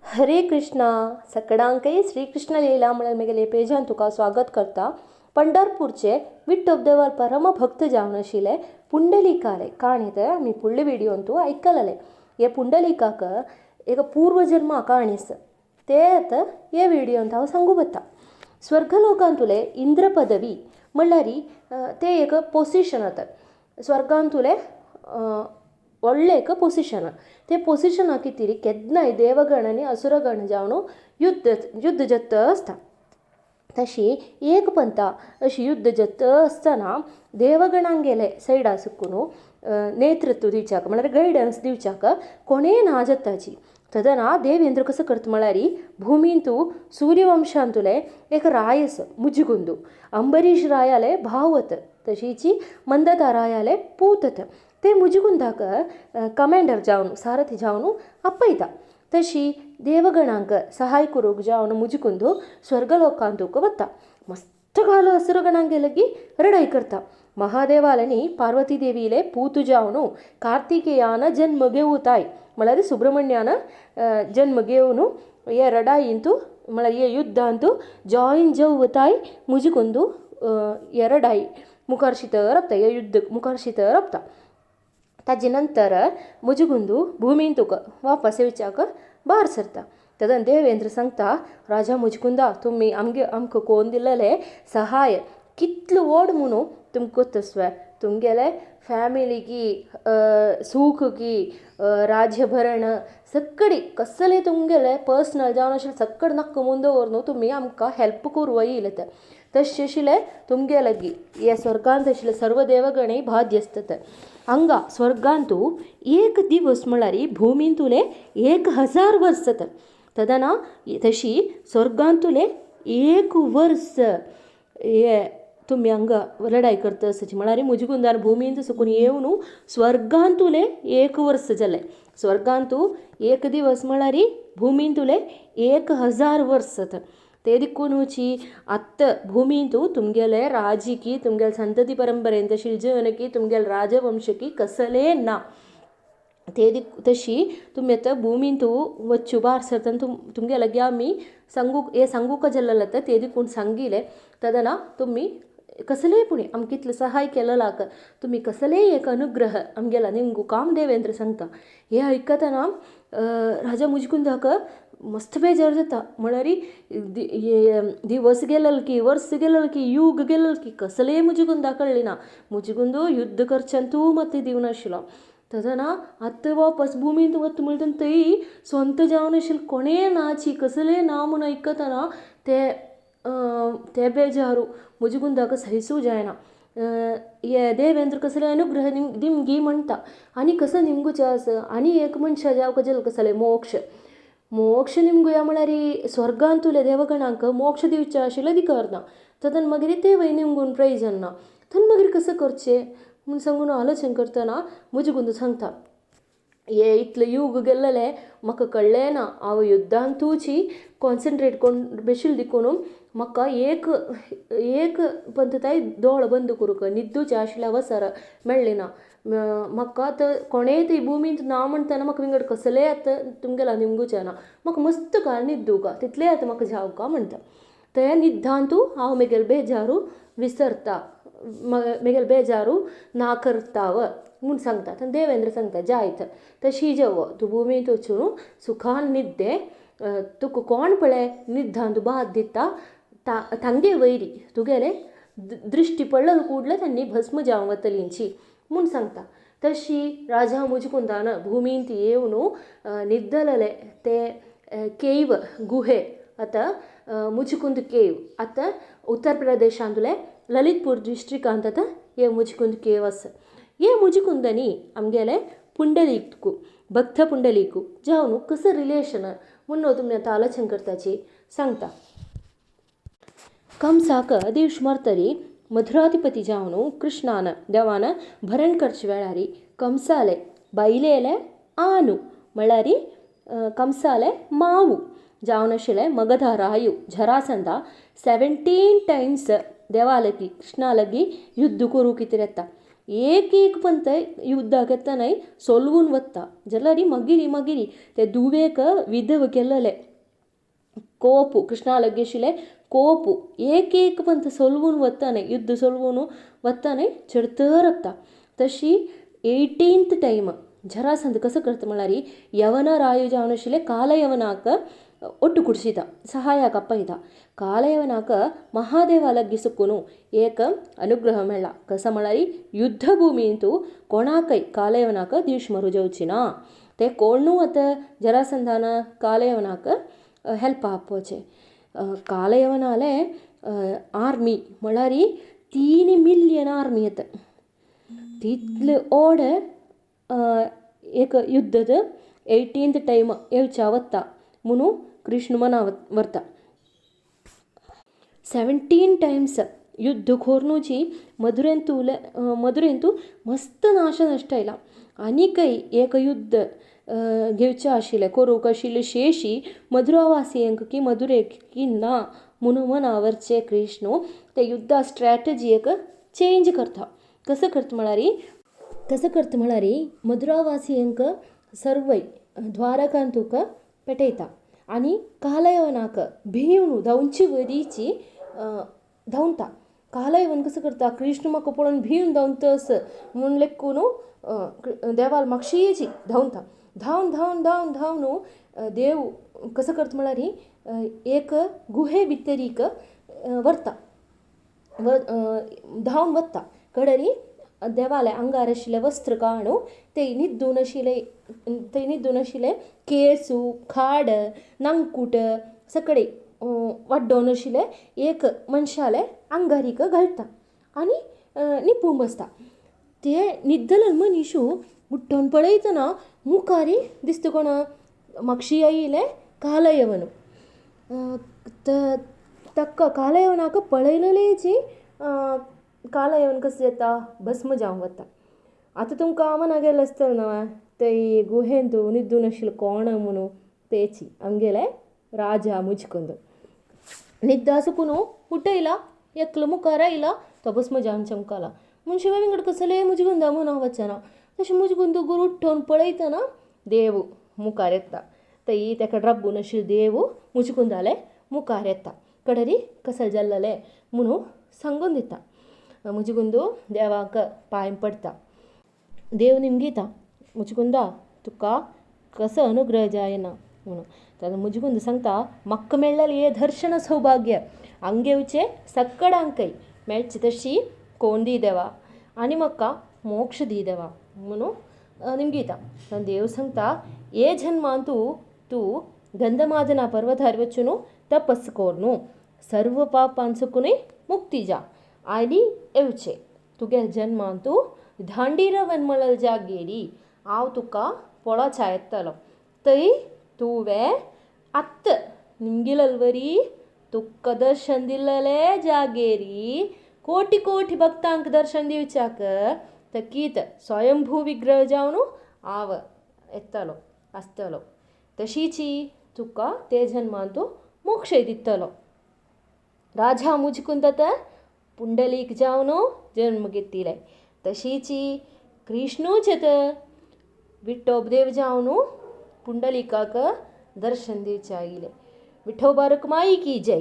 हरे कृष्णा सकडांकय श्रीकृष्ण लीला म्हणून मेगेले पेजान तुका स्वागत करता. पंढरपूरचे विठ्ठल परम भक्त जावन आशिल्ले पुंडलिकाले काणी तर आमी फुडले व्हिडियोन तूं आयकलले. हे पुंडलिकाक एक पूर्वजन्मा काणी आसा ते आतां हे व्हिडियोंत हांव सांगू वता. स्वर्गलोकांतुले इंद्र पदवी म्हणल्यार ते एक पोजिशन आतां स्वर्गांतुले व्हडलें एक पोजिशन. ते पोजिशना खातीर केन्नाय देवगण आनी असुरगण जावन युद्ध युद्ध जाता आसता. तशी एक पंता अशी युद्ध जाता आसतना देवगणांगेले सायडा सुकून नेतृत्व दिवच्याक म्हणल्यार गायडन्स दिवच्याक कोणें ना जाताची. तदना देवेंद्र कसो करता म्हळ्यार भुमींतू सूर्यवंशांतुले एक राय आसा मुजगुंदू अंबरीश रायाले भाव तशीची मंदता रायाले पूत. ते मुजगुंदाक कमांडर जावन सारथी जावन आपयता. तशी देवगणांक सहाय करूंक जावन मुजकुंदू स्वर्गलोकांतूक वता. मस्त काल असुरगणांगे लगी रडाई करता. महादेवालनी पार्वती देवीले पूत जावन कार्तिकेयान जन्म घेवताय म्हळ्यार सुब्रमण्यान जन्म घेवन हे रडाईंतू म्हळ्यार हे युद्धांतू जॉयन जावताय मुजकुंदू हे रडाई मुखार शितर रपता हे युद्ध मुखार शितर रपता. ताजे नंतर मुजगुंदू भुमींतूक वापस येवच्याक भायर सरता. तदन देवेंद्र सांगता राजा मुजकुंदा तुमी आमगे आमकां कोण दिलेले सहाय कितलो व्हड म्हणून तुमकां तसवे तुमगेले फॅमिलीकी सूख की राज्यभरण सगळी कसले तुमगेले पर्सनल जावन अशें सगळें नाका म्हणून दवरून तुमी आमकां हेल्प करूं येयले तर तशें आशिल्लें तुमगे लागीं हे स्वर्गांत आशिल्ले सर्व देवगणय बाध्यस्त. हांगा स्वर्गांतू एक दिवस म्हळ्यार भुमींतुले 1000 वर्स जाता. तदना तशी स्वर्गांतुले एक वर्स हे तुमी हांगा लडाई करता आसची म्हळ्यार मुजगुंदान भुमींत सुकून येवन स्वर्गांतुले एक वर्स जालें. स्वर्गांतू एक दिवस म्हळ्यार भुमींतुले 1000 वर्स जाता. ते दिकुनूची आत्त भुमींतू तुमगेले राजकी तुमगेले संतती परंपरेन तशी जनकी तुमगेले राजवंशकी कसले ना. ते तशी तुमी आतां भुमींतू वच्चू भायर सरतना तुमगे लागीं आमी सांगूक हे सांगूक जाल्लें आतां ते दिकून सांगिलें. तदना तुमी कसलेय पुणी आमकां इतलें सहाय केलें तुमी कसलेय एक अनुग्रह आमगेला निमगू काम देवेंद्र सांगता. हें आयकतना राजा मुजकुंदाक मस्त बेजार जाता. म्हळ्यार दिवस गेलेल की वर्स गेलेल की युग गेलेल की कसलेय मुजकुंदा कळ्ळी ना. मुजकुंदू युद्ध करच्यान तूं मत दिवन आशिल्लो. तदना आतां वापस भुमींत वता म्हणटा थंय स्वंत जावन आशिल्लें कोणें नाची कसलेय ना म्हूण आयकतना ते ते बेजारू मुजकुंदाक सहिसूं जायना. हे देवेंद्र कसले अनुग्रह दिमगी म्हणटा आनी कसो निमगुचें आसा आनी एक मनशा जावंक जल कसले मोक्ष मोक्ष निमगुया म्हळ्यार स्वर्गांतुले देवगणांक मोक्ष दिवचें आशिल्लें अधिकार ना. तदन मागीर ते वय निमगून प्रयोजन ना. तन मागीर कसो करचें म्हूण सांगून आलोचन करतना मुजकुंद सांगता हे इतलें युग गेल्लें म्हाका कळ्ळें ना हांव युद्धांतूची कॉन्सन्ट्रेट करून बेशिल्लें देखून म्हाका एक एक पंतताय दोळो बंद करूंक न्हिदूचें आशिल्लें अवसर मेळ्ळें ना. म्हाका आतां कोणेंय ती भुमींत ना म्हणटना म्हाका विंगड कसलेय आतां तुमगेला निमगुचें ना. म्हाका मस्त काल न्हिदूका तितलें आतां म्हाका जावका म्हणटा. ते न्हिदांतू हांव मेगेलो बेजारू विसरता मेगेलो बेजारू ना करता म्हूण सांगता. देवेंद्र सांगता जायत तशी जेव तूं भुमींत वचून सुखान न्हिद्दे तुका कोण पळय न्हिदांत बाद दिता तांगे वयरी तुगेले दृश्टी पडल कुडले तांणी भस्म जावं वतलींची म्हूण सांगता. तशी राजा मुजकुंदान भुमींत येवन न्हिदलेले ते केव गुहे आतां मुजकुंद केव आतां उत्तर प्रदेशांतले ललितपूर डिस्ट्रिकांत आतां हे मुजकुंद केव आसा. हे मुजकुंदनी आमगेले पुंडलीकू भक्त पुंडलीकू जावन कसो रिलेशन म्हूण तुमी आतां आलोचन करताची सांगता. कंसाक देश मरतरी मधुराधिपती जावन कृष्णान देवान भरण करचे वेळार कंसाले बायलेले आनु म्हळ्यार कंसाले मावू जावन आशिल्लें मगधा रायू जरासंधा 17 टायम्स देवा लागीं कृष्णा लागीं युद्ध करूंक कितें येता. एक एक पंत युद्धाक येतनाय सोलवून वता जाल्यार मागीर मागीर ते दुवेक विधव केल्ले कोपू कृष्णा लागीं आशिल्ले कोपू एक एक पंत सोलवून वतानाय युद्ध सोलवून वतानाय चडतर वता. तशी 18th time Jarasandha कसो करता म्हळ्यार यवनराय जावन आशिल्ले कालयवनाक ಒಟ್ಟು ಕುಡ್ಸಿದ ಸಹಾಯक ಅಪ್ಪಯ್ದ ಕಾಲಯವನಾಕ ಮಹಾದೇವ लागीं सुकून एक अनुग्रह मेळ्ळा. कसो म्हळ्यार युद्धभुमींतू कोणाकय कालयवनाक दीश मरू जावची ना ते कोणू आतां जरासंधान कालयवनाक हेल्प आपोवचें. कालयवनाले आर्मी म्हळ्यार 3 मिलियन आर्मी येता तितले ओड एक युद्ध 18th time येवच्या वता म्हणून कृष्ण मना व्हरता. 17 टायम्स युद्ध कोरनूची मधुरेंतू मस्त नाश नश्ट आयला. आनीकय एक युद्ध घेवचें आशिल्लें करूंक आशिल्लें शेशी मधुरावासियांक की मधुरेक की ना म्हणून मना व्हरचें कृष्ण ते युद्धा स्ट्रॅटजी एक चेंज करता. कसो करता म्हळ्यार मधुरावासियांक सर्वय द्वारकांत तुका पेटयता आनी कालयवनाक भिवन धांवची वरीची धांवता. कालयवन कसो करता कृष्ण म्हाका पळोवन भिवन धांवता असो म्हूण लेखून देवाल मागशीची धांवता. धांवन धांवन धांवन धांवन देव कसो करता म्हळ्यार एक गुहे भितरीक व्हरता धांवन वता कडरी देवाले आंगार आशिल्लें वस्त्र काडून ते न्हिदून आशिल्ले केंसू खाड नंकूट सगळे वाड्डोवन आशिल्ले एक मनशाले आंगारीक घालता आनी न्हिपूंक बसता. ते न्हिदले मनीस उठून पळयतना मुखारी दिसता कोण मागशी आयिल्ले कालयवन. ताका कालयवनाक पळयलेलेची कालयवन कसो जाता भस्म जावन वता. आतां तुमकां मना गेलें आसतलें न्हू ते गुहेंतू न्हिदून आशिल्लो कोण म्हणून तेची आमगेले राजा मुचकुंद न्हिद्दा सुकून उठयला एकलो मुखार आयला तो भस्म जावन चमकला म्हूण शिवाय विंगड कसले मुजगुंदा म्हणून हांव वचना. तशें मुजगुंद गुरू उठोवन पळयतना देव मुखार येता तई तेका रब्बून आशिल्लो देव मुचकुंदाले मुखार येता कडरी कसल जाल्लें म्हणून सांगून दिता. मुचकुंदू देवाक पांय पडटा. देव निमगिता मुचकुंदा तुका कसो अनुग्रह जायना म्हणून. तेन्ना मुचकुंद सांगता म्हाका मेळ्ळेलें हें दर्शन सौभाग्य हांगा सकडांकय मेळची तशी कोण दी देवा आनी म्हाका मोक्ष दी देवा म्हणून निमगिता. तेन्ना देव सांगता हे जन्मान तूं तूं गंधमादना पर्वतार वचून तपस कोरनू सर्व पापान सुकूनय मुक्ती जा आनी येवचें तुगे जन्मान तूं धांडीरवन म्हणल जागेरी हांव तुका पळोवच्या येतलो थंय तुवें आत्त निमगिलवरी तुका दर्शन दिल्लले जागेरी कोटी कोटी भक्तांक दर्शन दिवच्याक तकीत स्वयंभू विग्रह जावन हांव येतलो आसतलो तशीची तुका ते जन्मान तूं मोक्ष दितलो. राजा मुजकुंद पुंडलीक जावन जन्म घेतिले तशीची कृष्णूच विठोबदेव जावन पुंडलिकाक दर्शन दिवचे आयिल्ले. विठोबा रखुमाई की जय.